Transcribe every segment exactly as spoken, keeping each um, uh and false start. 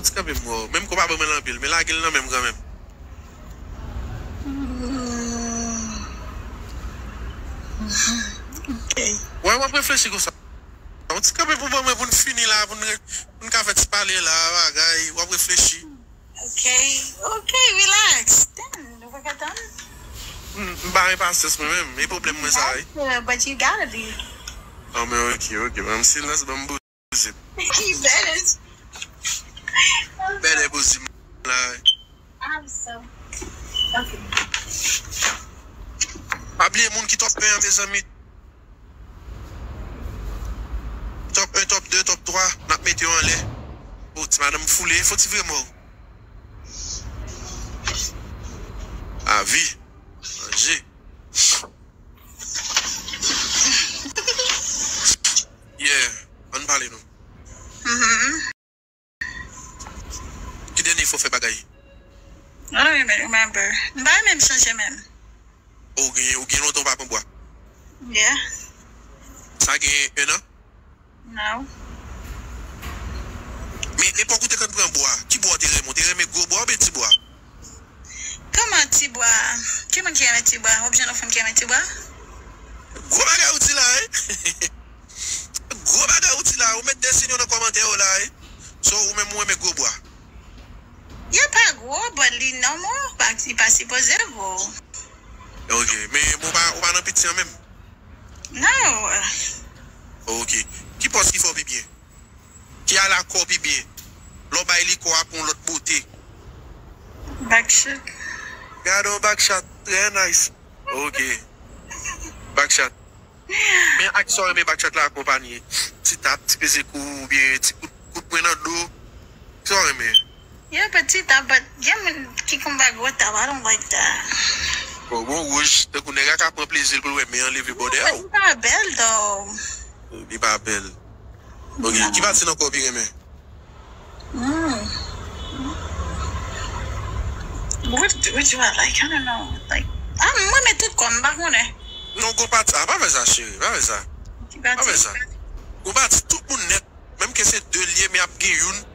ti kanpe m wè w. Menm ke w pa ban mwen l anpil, men lage l nan men m kanmenm. Mm. Ok. Wè, w ap reflechi konsa. Yon ti kanpe pou ban mwen pou n fini la, pou n re-, pou n ka fè ti pale la, bagay, w ap reflechi. Ok, ok, relax. Damn, nou pa ka tann? M, m pa gen pasyans mwen menm, e pwoblèm mwen sa, wi. But you gotta be. Ah, men ok, ok, ban m silans, ban m bouze. You better. Bèlè bouze m la, wi. I'm so. Ok. Pa bliye moun ki top un an, mezanmi. Top un, top de, top twa, n ap mete yo anlè. O, ti madanm foule, fò ti vre mò. Lavi. Manje. Yeah, ann pale non. Mhm. Ki dènye fwa w fè bagay? I don't even remember. M pa menm sonje menm. Ou gen, ou gen lontan ou pa pran bwa? Yeah. Sa gen un an? No. Men epòk ou te konn pran bwa, ki bwa ou te renmen? Ou te renmen gwo bwa oubyen ti bwa? Kòman ti bwa? Ki moun ki renmen ti bwa? W ap jwenn yon fanm ki renmen ti bwa? Gwo bagay ou di la, wi. Gwo bagay ou di la, ou met de sinyon nan kòmantè yo la, wi. So, ou menm ou renmen gwo bwa? Yo pa gwo, but li nòmal, pa, li pa sipoze gwo. Ok, men ou pa, ou pa nan piti an menm? No. Ok. Ki pòz ki fè w pi byen? Ki alakò w pi byen? Lè w bay li kò a pou yon lòt bote. Back shot. Gade yon back shot, trè nice. Ok. Back shot. Men ak sa w renmen back shot la akonpanye? Ti tap, ti peze kou, oubyen ti kout, kout pwen nan do? Sa w renmen? Yeah, but ti tap, but gen moun ki konn bay gwo tap, I don't like that. Bon, bon, wouj, tankou nèg la ka pran plezi l pou l wè men an leve bò dèyè w. Li pa bèl, though. Li pa bèl. Ok, ki pati nan kò w pi renmen? Mm. What, what do I like? I don't know. Like, ah, mwen renmen tout kò m, m pa konnen. Non, gon pati, ah, pa fè sa, cheri, pa fè sa. Ki Pa fè pati? Sa. Gon pati, tout moun nèt, menm ke se de l ye, men ap gen youn,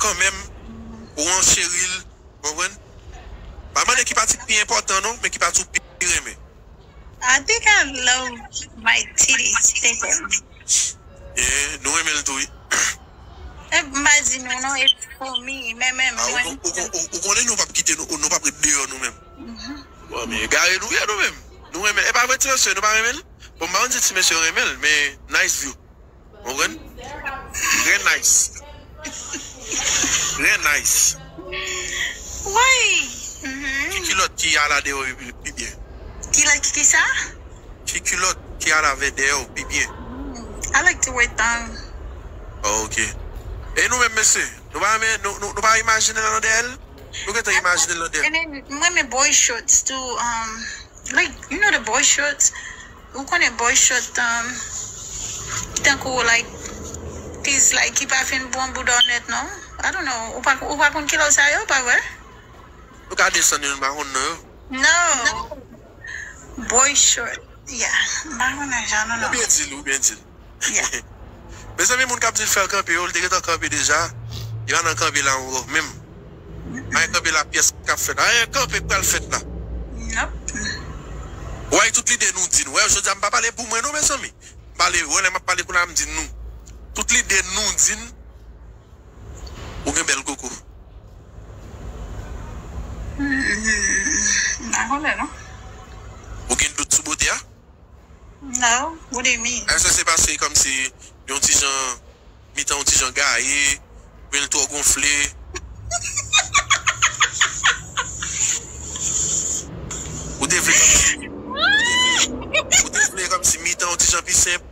kanmenm, ou an cheri l, konprann? Pa mande ki pati ki pi enpòtan, non, men ki pati ou pi renmen. I think I love my titties thicker. Yeah, nou renmen l tou, wi. E m pa di nou non, e for me, men menm Ah, ou, mwen. Ou, ou, ou, ou konnen nou p ap kite nou, nou p ap ret deyò nou menm. Mhm. Bon, men egare nou ye nou menm. Nou renmen, e pa vre ti mesye, nou pa renmen l? Bon, m pa konn si ti mesye renmen l, men nice view. Ou konprann? Trè nice. Trè nice. Wi. Mhm. Ki kilòt ki ala deyò pi, pi byen? Kilòt ki, ki sa? Ki kilòt ki ala vè deyò pi byen? I like to wear thong. Oh, ok. E nou menm, mesye? Nou pa renmen, nou, nou, nou pa imajine l nan dèyè l? Nou gentan imajine l nan dèyè l. And then, mwen renmen boy shorts too. Um, like, you know the boy shorts? Ou konnen boy short, um, tankou, like, piece, like, ki pa fin bon bouda w nèt, non? I don't know. Ou pa, ou pa konn kilè sa yo, pa vre? Nou ka desann yo, nou pa konn non yo. No. Boy short. Yeah. M pa konnen jan, non, Ou non. byen di l, ou byen di l. Yeah. Mezanmi, moun k ap di l fè l kanpe yo, li te gentan kanpe deja. Li pa nan kanpe la ankò menm. Pa gen kanpe la pyès k ap fèt. Anyen kanpe k pral fèt la. Nope. Ou wè tout lide nou di n. Wè, jodi a m pa pale pou mwen non, mezanmi. M pale, wè, lè m ap pale kounye a m di nou. Tout lide nou di n, ou gen bèl koko. Mm, m pa konnen, non. Ou gen dout sou bote a? No, what do you mean? Èske se paske kòmsi yon ti jan, mitan yon ti jan gaye, men l twò gonfle? Ou te vle kòmsi, ou te vle, ou te vle kòmsi mitan yon ti jan pi senp?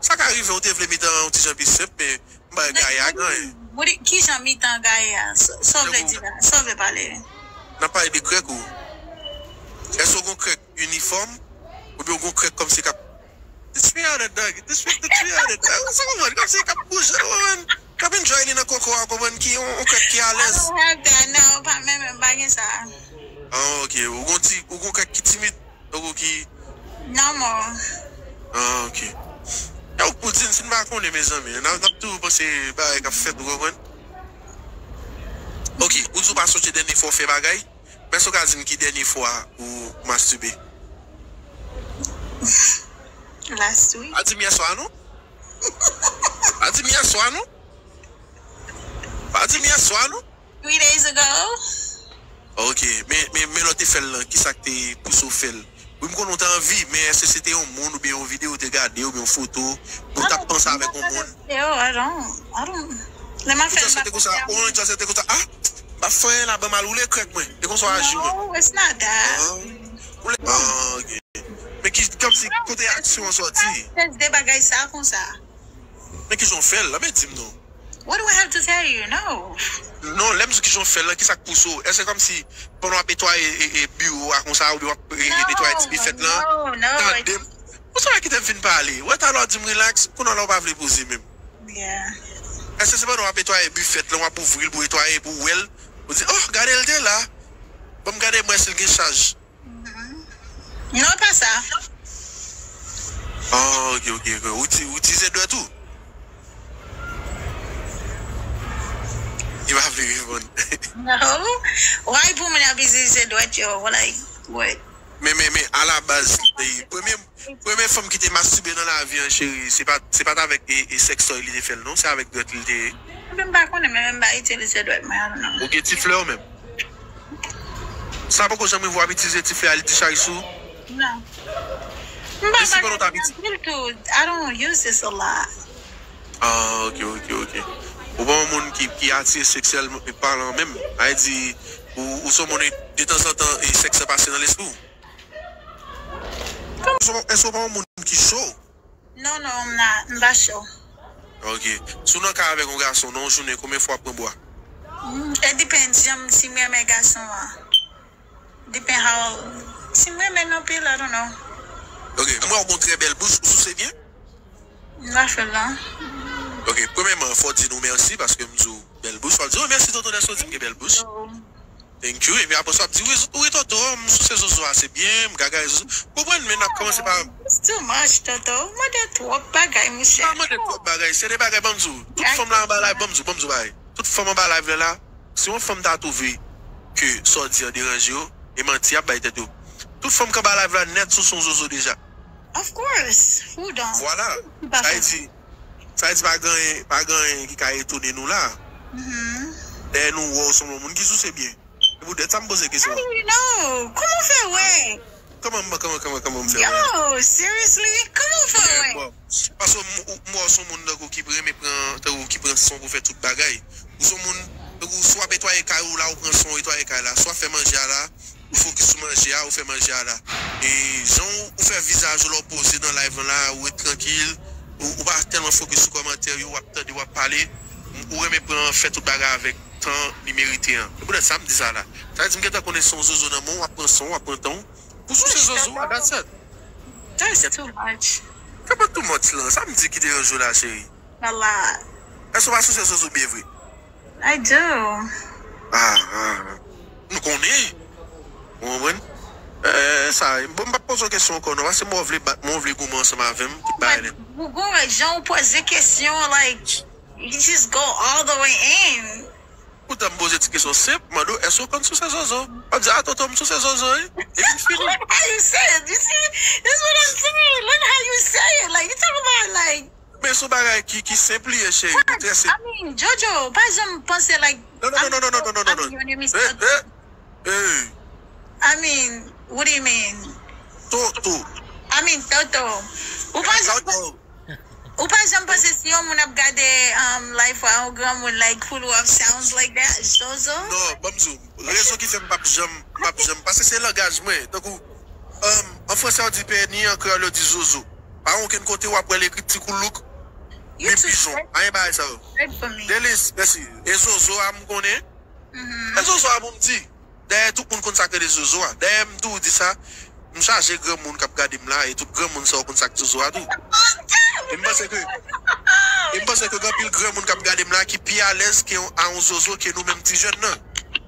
Sa ka rive, ou te vle mitan yon ti jan pi senp, men m pa gaye ak anyen. What do you, ki jan mitan gaye a? Sa, sa w vle di la? Sa w vle pale? N ap pale de krèk ou. Èske w gon krèk inifòm? Oubyen w gon krèk kòmsi k ap, "Teach me how to doggy, teach me, teach me how to doggy." Ou konprann? Kòmsi k ap bouje, ou konprann? K ap enjoy li nan koko a, ou konprann? Ki yon, yon krèk ki alèz. I don't have that, no, pa menm, m pa gen sa. Ah, ok. Ou gon ti, ou gon krèk ki timid. Tankou ki Normal. Ah, ok. E ou k pou di n si n pa konnen, mezanmi. N ap, n ap toujou panse bagay k ap fèt, ou konprann? Ou di w pa sonje dènye fwa w fè bagay? Men èske w ka di m ki dènye fwa ou mastibe? Last week. Pa di m yèswa non. Pa di m yèswa non. Pa di m yèswa non. Three days ago. Ok, men men men lè w te fè l lan, kisa k te pouse w fè l? Wi, m konnen w te anvi, men èske se te yon moun oubyen yon videyo w te gade oubyen yon foto, ou t ap panse avèk yon moun? Yo, I don't, I don't. Lè m ap fè Ou te konsa, ou te konsa, ah, m ap fè anyen la, ban m al woule krèk mwen. E konsa w aji mwen. No, it's not that. Ah, ou lè, ah, ok. Men ki, kòmsi, kote aksyon an sòti? Tès de bagay sa konsa. Men ki jan w fè l la, men di m non. What do I have to tell you? No. Non, lè m di ki jan w fè l la, kisa k pouse w? Èske kòmsi pandan w ap netwaye e, e, biwo a konsa, oubyen w ap e, e, netwaye ti bifèt lan? No, no. Tande m. Ou sa kite m fin pale. Wè talè w di m relax, kounye a la w pa vle poze menm. Yeah. Èske se pandan w ap netwaye bifèt lan, w ap ouvri l pou netwaye, pou w wè l, ou di, oh, gade l te la. Ban m gade m wè si l gen chaj. Non, pa sa. Oh, ok, ok, ok. Ou ti, ou itilize dwèt ou? Li pa vle reponn. No. Why pou moun ap itilize dwèt yo? Like, what? Men, men, men, alabaz, e, premye, premye fanm ki te mastibe nan lavi an, cheri, se pa, se pa t avèk e, e, sextoy li te fè l, non, se avèk dwèt li te ye. Mwen pa konnen, men mwen pa itilize dwèt mwen, I don't know. Ou gen ti flè w menm? Sa poko janm rive w ap itilize ti flè a, li ti chay sou? Non. Mwen pa bagay anpil tou. I don't use this a lot. Ah, ok, ok, ok. Ou pa yon moun ki, ki atire seksyèlman palan menm. Sa vle di, ou, ou se yon moun, detanzantan, e sèks la pase nan lespri w. Èske ou pa yon moun ki cho? Non, non, m pa cho. Ok. Si w nan kay avèk yon gason nan yon jounen, konbyen fwa w ap pran bwa? Mm, it depends, jan m, si m renmen gason an. Depend how, si m renmen l anpil, I don't know. Ok, m wè w gon trè bèl bouch, ou souse byen? M pa fè l lan. Ok, premyèman, fò w di nou mèsi paske m di w bèl bouch. Fò w di, oh, mèsi tonton dèske w di m gen bèl bouch. Thank you. Epi apre sa, w ap di, wi, wi, tonton, m souse zozo ase byen, m gaga zozo. Konprann, men n ap kòmanse pa. It's too much, tonton. Ou mande twòp bagay, monchè. Pa mande twòp bagay, se de bagay, ban m di w. Tout fanm la anba live, ban m di w, ban m di w bagay. Tout fanm anba live la, la, si yon fanm ta twouve ke sa w di an deranje yo, e manti y ap bay tèt yo. Tout fanm k anba live la nèt sou son zozo deja. Of course. Who don't? Vwala. Sa vle di, sa vle di pa gen, pa gen anyen ki ka etone nou la. Dèyè nou wè w se yon moun ki souse byen. Se poutèt sa m poze kesyon an. How do you know? Kòman w fè wè? Kòman, kòman, kòman, kòman m fè wè? Yo, seriously? Kòman w fè wè? Paske m, m wè w se yon moun tankou ki renmen pran, tankou ki pran son pou fè tout bagay. Ou se yon moun, tankou si w ap netwaye kay ou la, ou pran son, ou netwaye kay la. Si w ap fè manje a la, ou fokis sou manje a, ou fè manje a la. E jan ou, ou fè vizaj ou lè w poze nan live lan la, ou ret trankil, ou, ou pa tèlman fokis sou kòmantè yo, w ap tande, w ap pale. Ou renmen pran, fè tout bagay avèk tan li merite an. Se poutèt sa m di sa la. Sa vle di m gentan konnen se yon zozo nan men w, w ap pran son, w ap pran tan w. Pou souse zozo a, that's it. That's too much. Kapa too much lan, sa m di ki deranje w la, cheri? A lot. Èske w pa souse zozo byen vre? I do. Ah, ah. Nou konnen. Ou konprann? Eh, sa, bon, m p ap poze w kesyon ankò, non, paske mwen vle bat, mwen vle goumen ansanm avè m, tout bagay nèt. Bougou, jan ou poze kesyon, like, you just go all the way in. Poutan m poze ti kesyon senp, mande w, èske w konn souse zozo? W ap di, ah, tonton, m souse zozo, wi. E vin fini. Look how you say it. You see, this is what I'm saying. Look how you say it. Like, you talk about, like, Men se yon bagay ki, ki senp li ye, cheri. Li trè senp. I mean, Jojo, pa janm panse, like, Non, non, non, non, non, non, non, non, non. I mean, your name is Eh, eh, eh. I mean, what do you mean? Toto. I mean, Toto. Ou pa janm, Toto. ou pa janm panse si yon moun ap gade, um, live a yon granmoun, like, full of sounds like that, Zozo? Non, ban m di w, rezon ki fè m p ap janm, m p ap janm, paske se langaj mwen. Tankou, um, an fransè yo di peni, an kreyòl yo di zozo. Pa gen okenn kote w ap wè l ekri ti koulouk, You ni too pijon. straight, Anyen bagay sa yo. straight for me. Delis, mèsi. E zozo a, m konnen. Mhm. E zozo a pou m di. Dayè, tout moun konn sa k rele zozo a. Dayè, m tou di sa, m chaje granmoun k ap gade m la, e tout granmoun sa yo konn sa k zozo a tou. E m panse ke, e m panse ke gen anpil granmoun k ap gade m la ki pi alèz ke yon, a yon zozo ke nou menm ti jèn nan.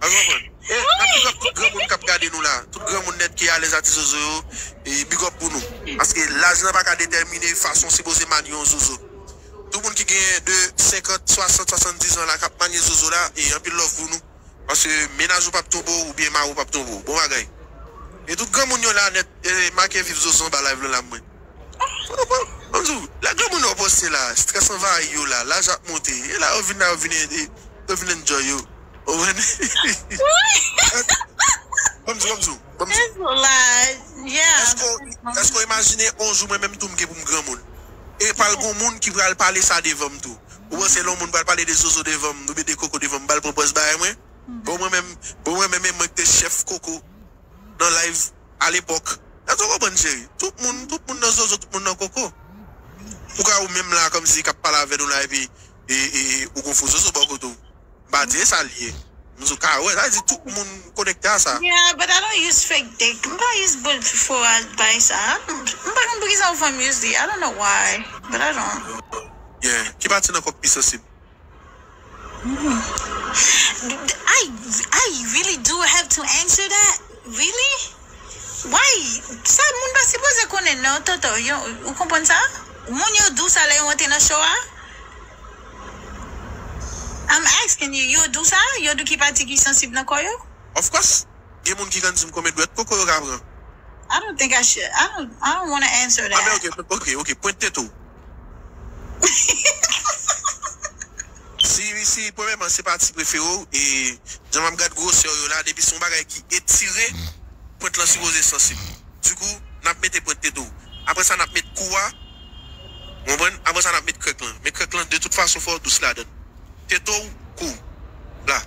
Ou konprann? E n ap big up tout granmoun k ap gade nou la. Tout granmoun nèt ki alèz a ti zozo yo, e big up pou nou. Paske laj lan pa ka detèmine fason w sipoze manye yon zozo. Tout moun ki genyen de senkant, swasant, swasanndiz an la k ap manye zozo la, e anpil love pou nou. Paske mennaj ou p ap twonpe w, oubyen mari w p ap twonpe w. Bon bagay. E tout granmoun yo la nèt, e, make viv Zozo anba live lan la mwen. Bon, bon, bon, di w, lè granmoun yo poste la, strès anvayi yo la, laj ap monte. E la yo vin la, yo vin, e, yo vin enjoy yo. Ou konprann? Bon, di w, bon, di w, bon, di w. It's a lot. Yeah. Èske w, èske w imajine yon jou mwen menm tou m gen pou m granmoun? E pral gon moun ki pral pale sa devan m tou. Ou panse lè yon moun pral pale de Zozo devan m, oubyen de Koko devan m, m pral pran pòz bagay mwen? Bon, mwen menm, bon, mwen menm, e mwen ki te chèf Koko nan live alepòk. Èske w konprann, cheri? Tout moun, tout moun nan Zozo, tout moun nan Koko. Poukwa ou menm la, kòmsi k ap pale avè nou la, epi, e, e, e, ou gon fo Zozo bò kote w? M pa di e sa l ye. M di w ka wè, sa vle di tout moun konekte a sa. Yeah, but I don't use fake dick. M pa use bout fo advice. I don't, m pa konn poukisa yon fanm use li. I don't know why, but I don't. Yeah, ki pati nan kò k pi sansib? I, I really do have to answer that? Really? Why? Sa moun pa sipoze konnen non, Toto. Yo, ou konprann sa? Moun yo di w sa lè yo antre nan show a? I'm asking you, yo di w sa? Yo di w ki pati ki sansib nan kò yo? Of course. Gen moun ki konn di m konbyen dwèt koko yo ka pran. I don't think I should. I don't, I don't wanna answer that. Ah, men ok, ok, ok, pwent tete w. Si, si, premyèman, se pati prefere w, e jan m ap gad gwosè yo la, depi se yon bagay ki etire, pwent lan sipoze sansib. Dikou, n ap mete pwent tete w. Apre sa, n ap met kou a, w konprann? Apre sa, n ap met krèk lan. Men krèk lan, de tout fason, fò w dous ladan l. Tete w, kou. La.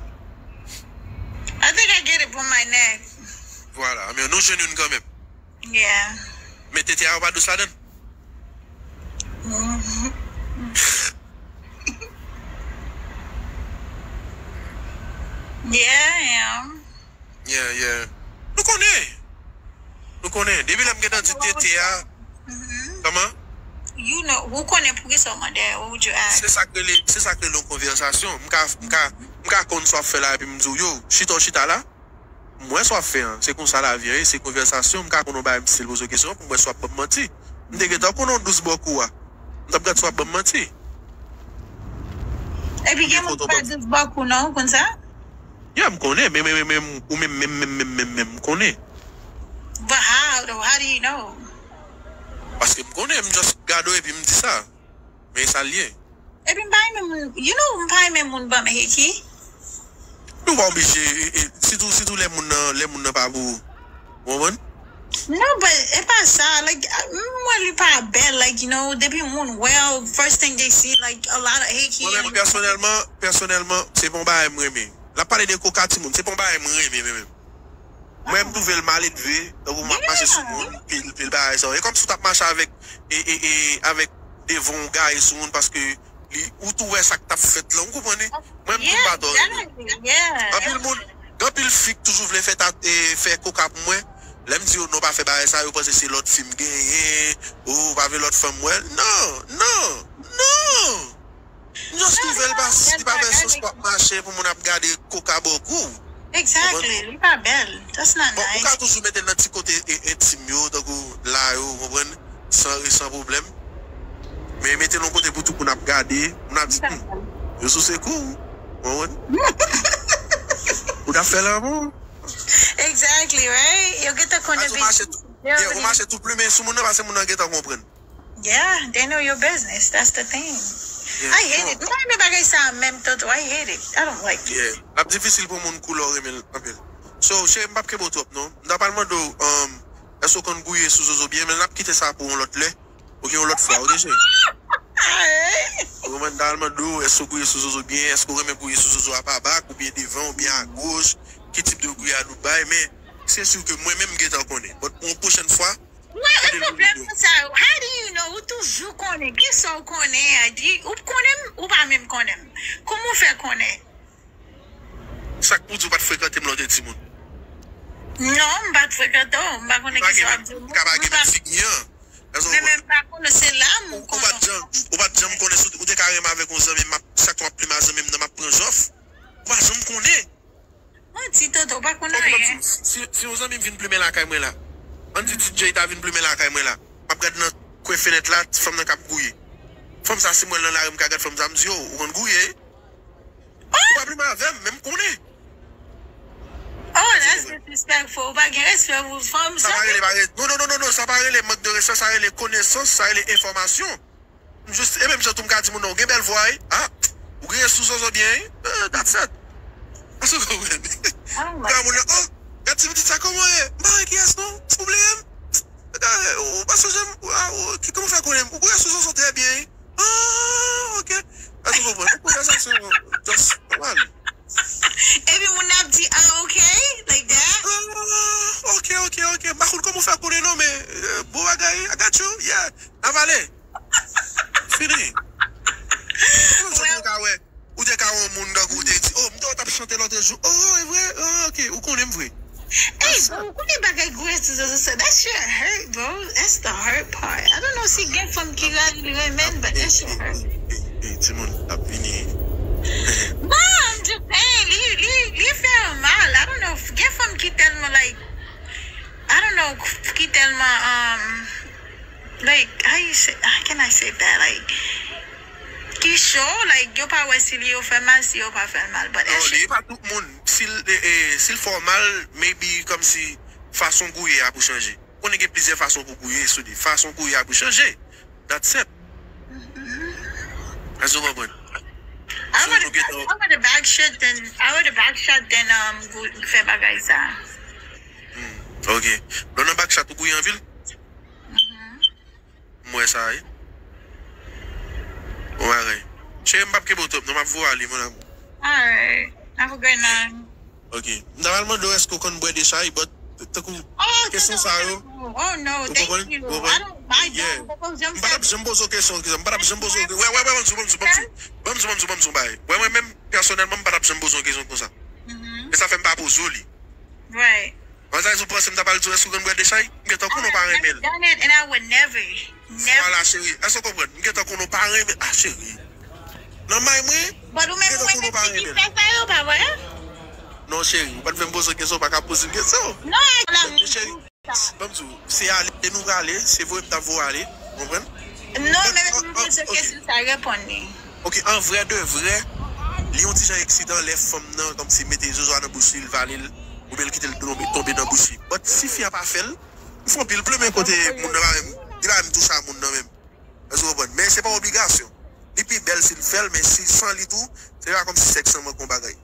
I think I get it from my neck. Vwala, men nou jwenn youn kanmenm. Yeah. Men tete a, ou pa dous ladan l? Mhm. Yeah, I am. Yeah, yeah. Nou konnen. Nou konnen. Depi lè m gentan di tete a. Mhm. Kòman? You know, ou konnen poukisa w mande, what would you ask? Se sa k rele, se sa k rele yon konvèsasyon. M ka, m ka, m ka konn sa w ap fè la, epi m di w, yo, chita w chita la. M wè sa w ap fè an. Se konsa lavi an ye, se konvèsasyon. M ka konn yon bagay, m still poze w kesyon pou m wè si w ap ban m manti. M te gentan konnen w dous bò kou a. M t ap gad si w ap ban m manti. Epi gen moun ki pa dous bò kou non, ou konn sa? Yeah, m konnen, men, men, men, men, ou menm, menm, menm, menm, menm, menm, m konnen. But how, though? How do you know? Paske m konnen, m just gade w epi m di sa. Men sa l ye. Epi m pa renmen moun, you know, m pa renmen moun ban m heki. Nou pa oblije, e, e, sitou, sitou lè moun nan, lè moun nan pa pou ou. Ou konprann? Non, but e pa sa, like, m wè li pa bèl, like, you know, depi moun wè w, first thing they see, like, a lot of heki. Mwen menm, pèsonèlman, pèsonèlman, se pa yon bagay m renmen. L ap pale de koka timoun, se pa yon bagay m renmen, mwen menm. Mwen, m twouve l maledve, tankou m ap mache sou moun, pil, pil bagay sa yo. E kòmsi w t ap mache avèk, e, e, e, avèk devan w gaye sou moun, paske li, ou tou wè sa k t ap fèt lan, ou konprann li? Mwen, m tou m pa tò renmen. Anpil moun, gen anpil fi k toujou vle fè ta, e, fè koka pou mwen. Lè m di yo non, pa fè bagay sa, yo panse se lòt fi m genyen, ou pa vle lòt fanm wè. Non, non, non! M just twouve l pa, li pa fè sans pou w ap mache pou moun ap gade koka bò kou w. Exactly, li pa bèl. That's not nice. Bon, ou ka toujou mete l nan ti kote e, entim yo, tankou la yo, ou konprann, san, san pwoblèm. Men mete l yon kote pou tout moun ap gade, moun ap di, hmm, yo souse kou w, ou konprann? Ou t ap fè lanmou? Exactly, right? Yo gentan konnen. Ou mache tou, yeah, ou mache tou plimen sou moun nan, paske moun nan gentan konprann. Yeah, they know your business. That's the thing. Yeah, I hate it. M pa renmen bagay sa menm, Toto. I hate it. I don't like it. Yeah. L ap difisil pou moun koulè w renmen l anpil. So, cheri, m p ap kenbe w twòp, non. M ta pral mande w, um, èske w konn gouye sou Zozo byen, men n ap kite sa pou yon lòt lè. Ok, yon lòt fwa, ok, cheri? Ou konprann, m ta pral mande w, èske w gouye sou Zozo byen, èske w renmen gouye sou Zozo a pa bak, oubyen devan, oubyen a goch, ki tip de gouyad ou bay, men se si ke mwen menm m gentan konnen. But pou yon pwochèn fwa, Wè, e pwoblèm sa yo. How do you know? Ou toujou konnen. Kisa w konnen an? Di, ou konnen m, ou pa menm konnen m. Kòman w fè konnen? Sa k pou di w pa t frekante m lè w te timoun? Non, m pa t frekante w. M pa konnen kisa w ap di. M ka pa gen menm figi an. Men, men m pa konnen, se la m konnen. Ou pa t janm, ou pa t janm konnen si w te ka renmen avèk yon zanmi m, m ap, chak fwa m ap plimen a zanmi m nan, m ap pran jòf. Ou pa janm konnen. Manti, Toto, ou pa konn anyen. Si, si, si yon zanmi m vin plimen lakay mwen la, ann di T J ta vin plimen lakay mwen la, m ap gad nan kwen fenèt la, ti fanm nan k ap gouye. Fanm sa, si m wè l nan lari, m ka gad fanm sa, m di, "Oh, ou konn gouye?" Ou pa plimen avè m, men m konnen. Oh, that's disrespectful. Ou pa gen respè pou fanm sa. Sa pa rele, pa rele. Non, non, non, non, non, sa pa rele mank de respè, sa rele konesans, sa rele enfòmasyon. M jis, e menm jan tou m ka di moun nan, ou gen bèl vwa, wi. Ah, ou griyen sou zozo byen, wi. Eh, that's it. Èske w konprann? Gade moun nan, oh, gade ti pitit sa, kòman w ye? M pa wè kiyès non, si w vle m. Gade, ou pa sonje m, ah, ou, ki, kòman w fè konnen m? Ou griyen sou zozo trè byen, wi. Ah, ok. Èske w konprann? Yon konvèsasyon, just, nòmal. Epi moun nan ap di, ah, ok, like that. Ah, ok, ok, ok. M pa konn kòman w fè konnen non, men, eh, bon bagay, I got you, yeah. N ap ale. Fini. Ou te ka wè, ou te ka wè yon moun gang ou te di, oh, m te wè w t ap chante lòt jou. Oh, e vre? Oh, ok, ou konnen m vre. Hey, bro, ou konnen bagay gwo esi sa, sa, sa, that shit hurt, bro. That's the hurt part. I don't know si gen fanm ki rale li renmen, but that shit hurt. Hey, timoun, ap vini. Non, I'm just saying, li, li, li fè mal. I don't know, gen fanm ki tèlman, like, I don't know, ki tèlman, um, like, how you say, how can I say that? Like, ki cho, like, yo pa wè si li yo fè mal, si yo pa fè mal. But non, li pa tout moun. Si l, eh, eh, si l fè w mal, maybe kòmsi fason w gouye a pou chanje. Ou konnen gen plizyè fason pou gouye sou li. Fason w gouye a pou chanje. That's it. Èske w konprann? I would, I would have back shot than, I would have back shot than, um, fè bagay sa. Hmm, ok. Lè w nan back shot, ou gouye anpil? M wè sa, wi. Bon bagay. Cheri, m p ap kenbe w twòp, non, m ap voye w ale, mon amour. Alright. Have a great night. Ok. M ta pral mande w, èske w konn bwè de chay, but, tankou, kesyon sa yo. Oh, no, thank you. I don't, I don't. Yeah. M pa t ap janm poze w kesyon, m pa t ap janm poze w. Wè, wè, wè, ban m di w, ban m di w, ban m di w. Ban m di w, ban m di w, ban m di w, bay. Wè, mwen menm, pèsonèlman, m pa t ap janm poze w kesyon konsa. E sa fè m pa poze w li. Right. Ann sa, ou panse m ta pral di w, èske w konn bwè de chay? M gentan konnen w pa renmen l. Done it and I would never, never. Vwala, cheri. Èske w konprann? M gentan konnen w pa renmen. Ah, cheri. Nan may mwen, m gentan konnen w pa renmen l. But ou menm ou renmen fi ki fè sa yo, pa vre? Non, cheri. Ou pa t fè m poze w kesyon, ou pa ka poze m kesyon. Non, cheri, ban m di w, se ale nou prale, se voye m t ap voye w ale. Ou konprann? Non, men m poze w kesyon sa, reponn li. Ok, an vrè de vrè, li yon ti jan eksitan lè fanm nan kòmsi mete zozo a nan bouch li, l vale l, oubyen l kite l tonbe, tonbe nan bouch li. But si fi a pa fè l, m fè anpil plen men kote moun nan pa menm, li pa menm touche a moun nan menm. Èske w konprann? Men se pa obligasyon. Li pi bèl si l fè l, men si san li tou, se pa kòmsi sèks lan manke yon bagay.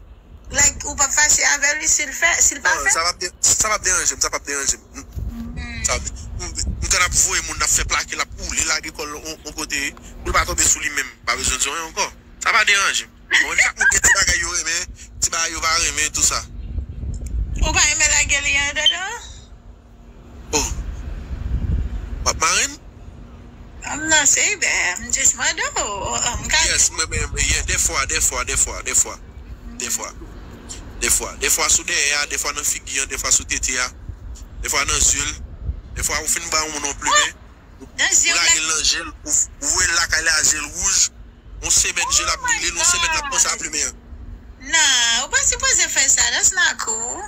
Like, ou p ap fache avè li si l fè, si l pa fè? Non, sa p ap de-, sa p ap deranje m, sa p ap deranje m. M, sa, m, m konn ap voye moun, ap fè plake, l ap woule, lage kò l on, on kote, pou l pa tonbe sou li menm. Pa bezwen di anyen ankò. Sa pa deranje m. Bon, chak moun gen ti bagay yo renmen, ti bagay yo pa renmen, tou sa. Ou pa renmen lage li andedan? Oh. W ap mare m? I'm not saying that. I'm just mande w. Oh, um, ka- Yes, mwen, mwen, mwen, yeah, defwa, defwa, defwa, defwa. Defwa. Defwa. Defwa sou dèyè a, defwa nan figi an, defwa sou tete a, defwa nan zye l, defwa ou fin ba yon moun yon plimen, ou lage l nan je l, ou, ou voye l lakay la, je l wouj, yon semèn je l ap brile l, yon semèn l ap panse a plimen an. Nah, ou pa sipoze fè sa. That's not cool.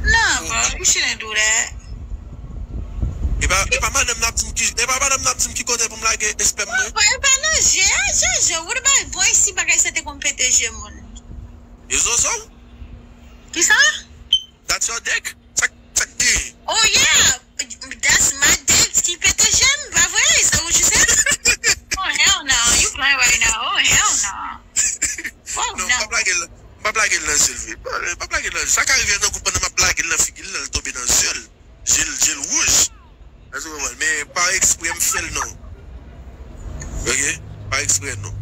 Nah, bro, you shouldn't do that. E pa, e pa madanm n ap di m ki, e pa madanm n ap di m ki kote pou m lage espèm mwen. Bro, e pa nan je a, Jojo. What about, boy, si bagay sa te konn pete je moun? E zozo? Kisa? That's your dick? Sa, sa k genyen? Oh, yeah. That's my dick ki pete je m, pa vre? Is that what you said? Oh, hell no. You playing right now. Oh, hell no. Oh, non, no. M p ap lage l, m p ap lage l nan je l vre. M p ap lage l nan je l. Sa ka rive tankou pandan m ap lage l nan figi l, l tonbe nan je l. Je l, je l wouj. Èske w konprann? Men pa eksprè m fè l non. Ok? Pa eksprè non.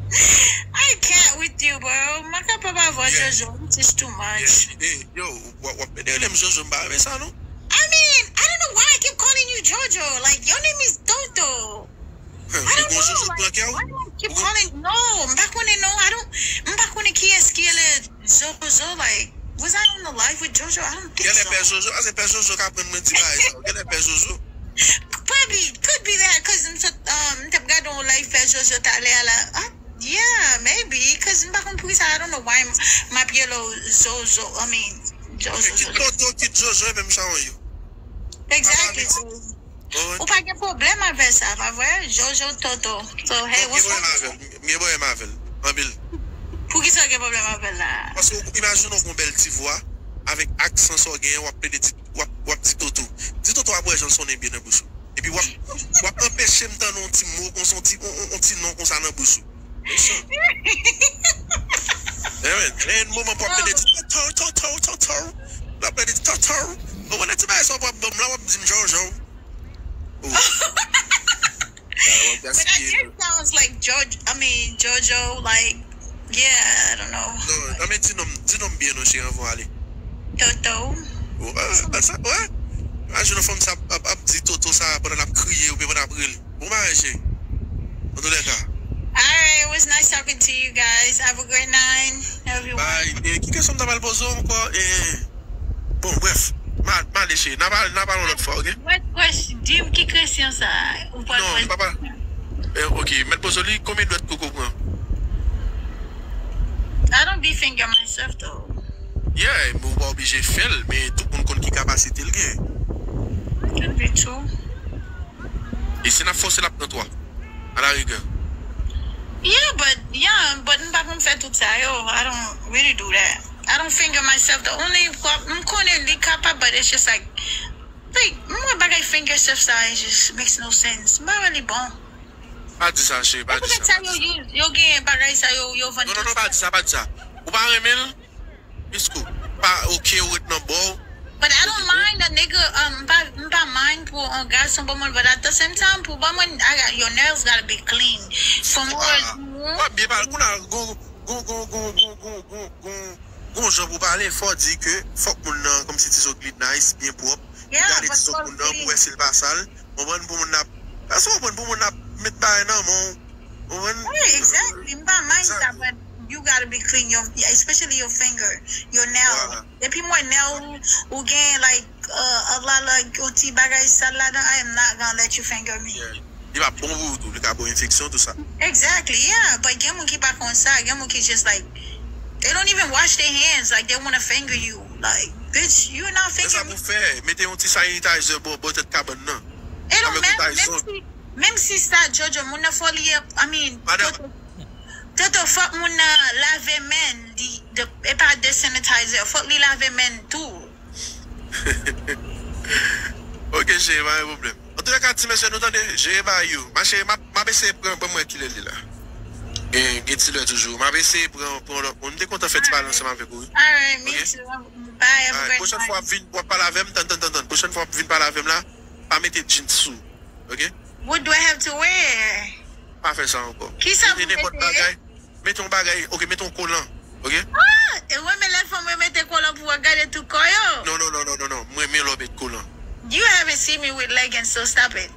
I can't with you, bro. M pa kapab avè w, Jojo. This is too much. Yeah. Hey, yo, w ap, w ap pede rele m Jojo, m pa renmen sa non. I mean, I don't know why I keep calling you Jojo. Like, your name is Toto. I don't know, like, why do I keep calling? No, m pa konnen non. I don't, m pa konnen kiyès ki rele Jojo, like, was I on the live with Jojo? I don't think so. Genlè pè Jojo, a se pè Jojo k aprann mwen di bagay sa yo. Genlè pè Jojo. Probably, could be that, 'cause m sot, um, m t ap gade yon live pè Jojo talè a la. Ah, yeah, maybe, 'cause m pa konn poukisa, I don't know why m, m ap rele w Jojo, I mean, Jojo, Jojo. Kit Toto, kit Jojo, e menm chan yo. Exactly. Ou pa gen pwoblèm avè sa, pa vre? Jojo Toto. So, hey, what's up? M gen pwoblèm avè l. M gen pwoblèm avè l. Anpil. Poukisa w gen pwoblèm avè l la? Paske w imajine w gon bèl ti vwa. avèk aksan sa w genyen, w ap plede di, w ap, w ap di Toto. Di Toto w ap wè jan l sonnen byen nan bouch ou. Epi w ap, w ap anpeche m tande yon ti mo konsa, yon ti, yon, yon, yon ti non konsa nan bouch ou. Mechan. Amen. Gen yon moman pou w ap plede di Toto, Toto, Toto. W ap plede di Toto. Ou konnen ti bagay sa w ap ban m la, w ap di m Jojo. Oh. Sa w ap gaspiye. But I guess sounds like Jojo, I mean, Jojo, like, yeah, I don't know. Non, non, men di non, di non byen non, cheri, anvan ale. Toto. Wè, sa, wè. Imajine yon fanm sa ap, ap, ap di Toto sa pandan l ap kriye oubyen pandan l ap rele. Bon bagay, cheri. Antoulèka. Alright, it was nice talking to you guys. Have a great night, everyone. Bye. E, ki kesyon m ta pral poze w ankò? E, bon, bref. Ma, ma ale, cheri. N a pale, n a pale yon lòt fwa, ok? What question? Di m ki kesyon sa ou pral poze. Non, m pa pa. E, ok, mèt poze w li, konbyen dwèt koko pran? I don't be finger myself, though. Yeah, men ou pa oblije fè l, men tout moun konn ki kapasite l gen. Could be true. E si n ap fòse l ap pran twa, a la rigè. Yeah, but, yeah, but m pa konn fè tout sa yo. I don't really do that. I don't finger myself. The only prob-, m konnen li kapab, but it's just like, like, m wè bagay finger self sa, it just makes no sense. M pa wè li bon. Pa di sa, cheri, pa di sa, pa di sa. Yo, yo, yo gen bagay sa, yo, yo vann tout sa. Non, non, non, pa di sa, pa di sa. Ou pa renmen l? Piskou, pa oke ou ret nan bò w. But I don't mind a nigga, um, m pa, m pa mind pou yon gason ban mwen, but at the same time, pou ban mwen, I got, your nails gotta be clean. From all you want. W ap byen pale, kounye a, gon, gon, gon jan pou pale, fò w di ke fòk moun nan, kòmsi ti zòt li nice, byen pwòp. Ou gade ti zòt moun nan pou wè si l pa sal. Konprann pou moun nan ap, èske w konprann pou moun nan ap met bagay nan men w? Konprann? Wi, exactly. M pa mind sa, but you gotta be clean, your, especially your finger, your nail. Vwala. Depi m wè nail ou, ou gen, like, uh, a lot, like, yon ti bagay sal ladan, I am not gonna let you finger me. Yeah. Li pa bon pou ou tou, li ka ba w enfeksyon, tout sa. Exactly, yeah. But gen moun ki pa konsa, gen moun ki just, like, they don't even wash their hands, like, they wanna finger you. Like, bitch, you not finger me. Fè sa pou fè, mete yon ti sanitizer bò, bò tèt kabann nan. It don't matter, menm si, menm si sa, Jojo, moun nan fò li, I mean, Toto, Toto, fòk moun nan lave men li, de, e pa de sanitizer, fòk li lave men tou. Ok, cheri, pa gen pwoblèm. Antoulèka, ti mesye, nou tande, jere bagay yo. Ma chérie, m ap, m ap eseye pran, ban m wè kilè li la. Gen, gen ti lè toujou. M ap eseye pran, pran lòt moun. M te kontan fè ti pale ansanm avèk ou, wi. Alright, me too. Bye, have a great night. Pwochèn fwa w ap vin, w ap pale avè m, tann, tann, tann, tann. Pwochèn fwa w ap vin pale avè m la, pa mete jeans sou ou, ok? What do I have to wear? Pa fè sa ankò. Kisa pou mete? Mete nenpòt bagay. Mete yon bagay, ok, mete yon kolan, ok? Ah! E w renmen lè fanm yo mete kolan pou w gade tout kò yo? Non, non, non, non, non, non. M renmen lè w met kolan. You haven't seen me with leggings, so stop it.